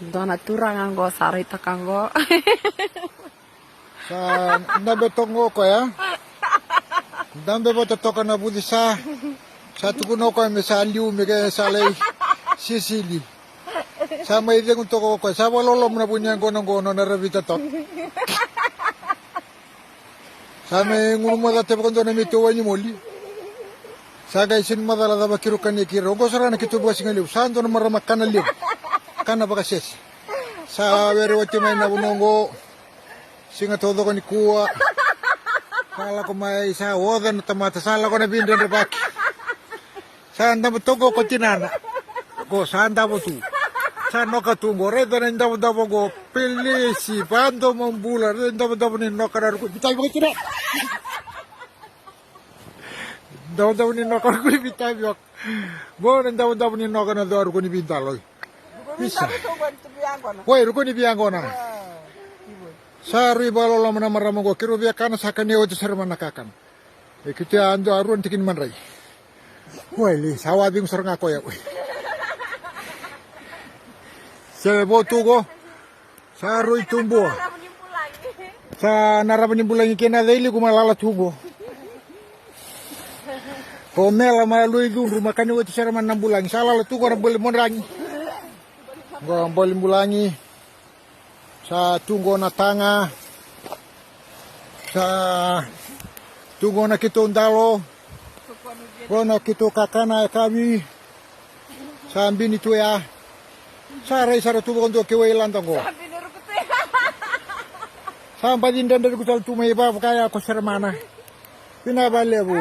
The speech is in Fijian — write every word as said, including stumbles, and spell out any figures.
Dua na turaga qo sa raitaka qo. Sa dabe toka qo o koya. Dabe vata toka na vuci sa. Sa tukuna o koya me sa liu me ke sa lai sisili. Sa mai cegu toka o koya. Sa vakaloloma na vu ni yaqona qo, nona ravita toka. Sa mai gunu macala te vakadua na meitou wai ni moli. Sa qai sega ni macala cava keirau kania kina. Oqo sara na keitou vakasigalevu. Sa dua na marama kana levu. Kana vakasese. Sa were oti mai na vanua oqo. Siga taucoko nikua. Sa lako mai, sa oca na tamata, sa lako na veidredrevaki. Sa davo toka qo ko tinana. Qo sa davo tu. Sa noka tu qo, raica na idavodavo qo. Pelesi, vadomobula, raica na idavodavo ni noka na ruku ni vitavi vakatina. Davodavo ni noka ruku ni vitavi vaka. Qo na davodavo ni noka na cua ruku ni vidalo. Isa. Oi, ruku ni viaqona. Sa rui vakaloloma na marama qo, keirau via kana, sa kania oti sara mai na kakana. E keitou a dua, a rua na tiki ni madrai. Oi, li, sa wacegu sara ga koya, oi. Se vo tu qo. Sa rui tubua. Sa na rava ni bulagi kei na cai liku ma lala tu qo. O mela ma lui cudru ma kani oti sara ma na bulagi. Sa lala tu qo na boli modragi. Qo boli bulagi. Sa tu qo na taga. Sa tu qo na keitou dalo. Qo na keitou kakana e kavi. Sa bini tu ya. Sa rai sara tu vakadua ke wai lada qo. Sa baci dredre ruku tale tu mai vavaka ya ko sere mana. Vinaka valevu.